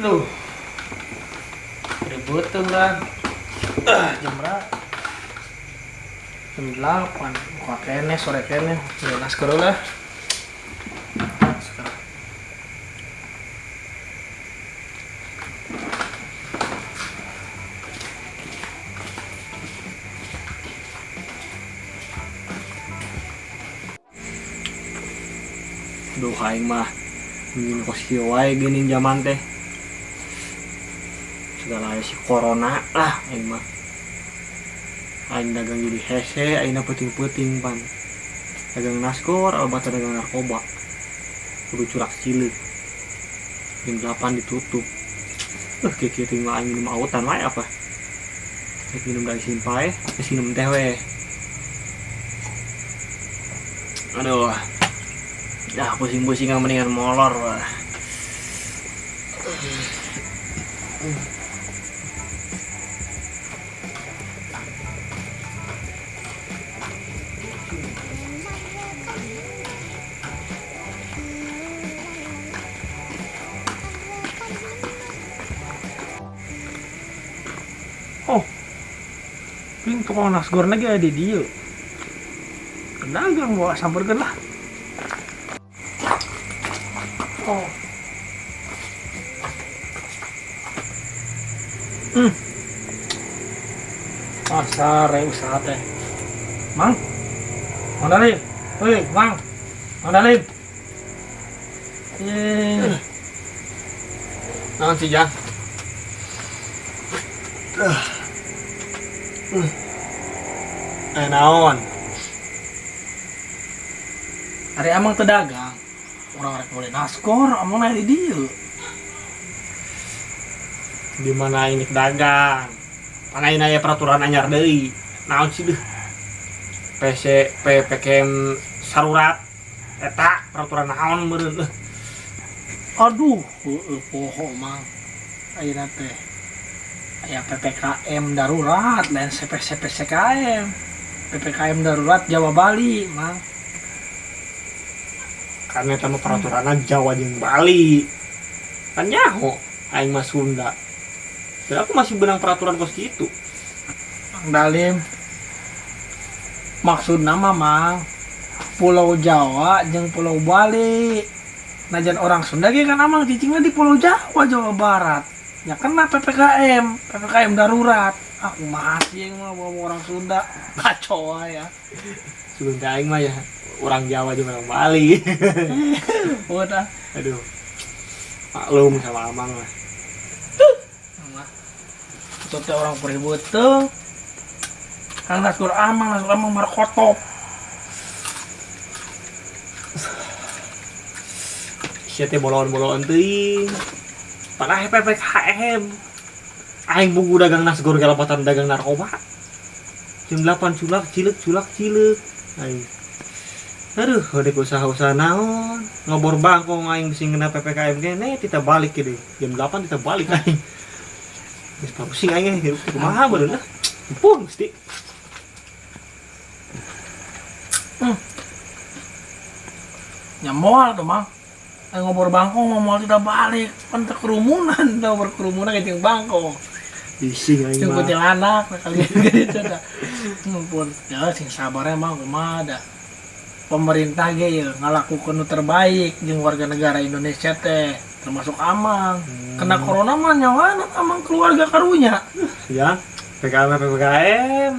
Duh. Ribeuteuh kan. Ah, jam berapa? Jam 8. Buka keneh sore keneh. Ya nasgor lah. Sekarang. Duh, aing mah ingin kos kieu wae geuning zaman teh. Segala aya si corona lah aing mah. Aing dagang jadi hese, aing peuting-peuting pan. Dagang nasgor, obat dagang narkoba. Kudu curak cileuk. Jam 8 ditutup. Kieu kieu mah aing minum autan wae apa. Rek minum dari simpai, geus minum teh we. Aduh. Ya pusing-pusing mendingan molor lah. Oh. Ping tukang nasgor lagi ada di dieu. Kedagang bawa samperkeun lah. Oh. Pasar usaha teh. Mang. Mang Dalim. Hei, Mang. Mang Dalim. Eh, Naon sih, Jang? Eh, naon? Ari amang teu dagang. Urang rek meuli nasgor, amang aya di dieu. Di mana aing rek dagang? Pan aing aya peraturan anyar deui. Naon sih deuh? PC PPKM darurat eta peraturan naon meureun euh. Aduh, heueuh poho Mang. Ayeuna teh aya PPKM darurat lain CPCPCKM. PPKM darurat Jawa Bali, Mang. Karena eta mah peraturanna Jawa jeung Bali. Kan nyaho aing mah Sunda. Dan aku masih benang peraturan kos kitu. Mang Dalim. Maksudna mah Mang, Pulau Jawa jeung Pulau Bali. Najan orang Sunda ge kan amang cicingna di Pulau Jawa, Jawa Barat. Ya kena PPKM, PPKM darurat. Ah, kumaha sih yang mah bawa orang Sunda. Ngaco ya. Sunda aing mah ya orang Jawa jeung orang Bali. Udah. Aduh. Maklum sama amang lah. Mah. Itu teh orang peribeuteung. Kang nasgor amang, nasgor amang markotop. Sia teh boloan-boloan teuing. Padahal PPKM. Aing buku dagang nasgor galapatan dagang narkoba. Jam 8 culak cileuk culak cileuk. Aing. Aduh, udah usaha-usaha naon. Ngobor bangkong aing bisi ngena PPKM kene tita balik gede. Jam 8 tita balik aing. Geus pusing aing hirup teh kumaha beuneuh lah. Ampun Gusti. Ya moal tuh, Mang. Aing ngobor bangkong mau moal tidak balik. Pan teu kerumunan, teu berkerumunan jeung bangkong. Bising aing Jeung mah. kuntilanak kali gitu dah. Ampun. Ya sing sabar emang kumaha dah. Pemerintah ge ye ngalakukeun nu terbaik jeung warga negara Indonesia teh, termasuk amang. Kena corona mah nyawana amang keluarga karunya. Ya, PKM PPKM.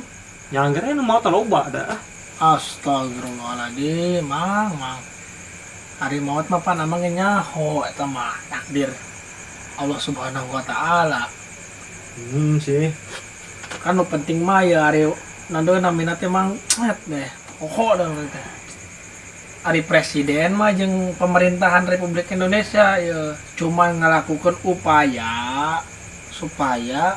Nyangger nu mau loba dah. Astagfirullahaladzim, Mang, Mang. Ari maut mah pan amang ge nyaho eta mah takdir Allah Subhanahu wa taala. Sih. Kan nu penting mah ya ari nandeun namina teh Mang et deh. Pokok dah teh. Ari presiden mah jeung pemerintahan Republik Indonesia ya cuma ngelakukan upaya supaya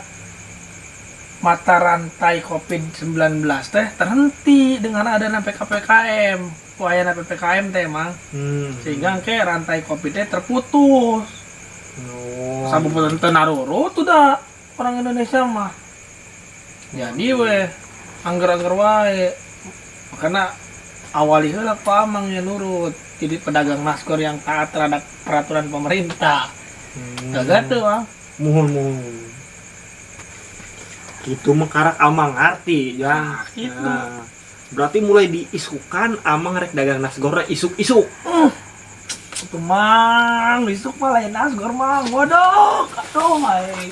mata rantai COVID-19 teh terhenti dengan adanya PKPKM. Wayana PPKM teh emang. Sehingga ke rantai COVID teh terputus. Oh. Sabu teu narurut udah orang Indonesia mah. Jadi weh Angger-angger wae. Makanya awali heula ku Amang ya nurut. Jadi pedagang nasgor yang taat terhadap peraturan pemerintah. Gak tuh, Mang. Muhun, muhun. Gitu mah karak Amang ngarti, Jang. Nah, gitu. Nah, berarti mulai diisukan Amang rek dagang nasgorna isuk-isuk. Itu, Mang, isuk mah lain nasgor, Mang. Waduh, aduh, ai.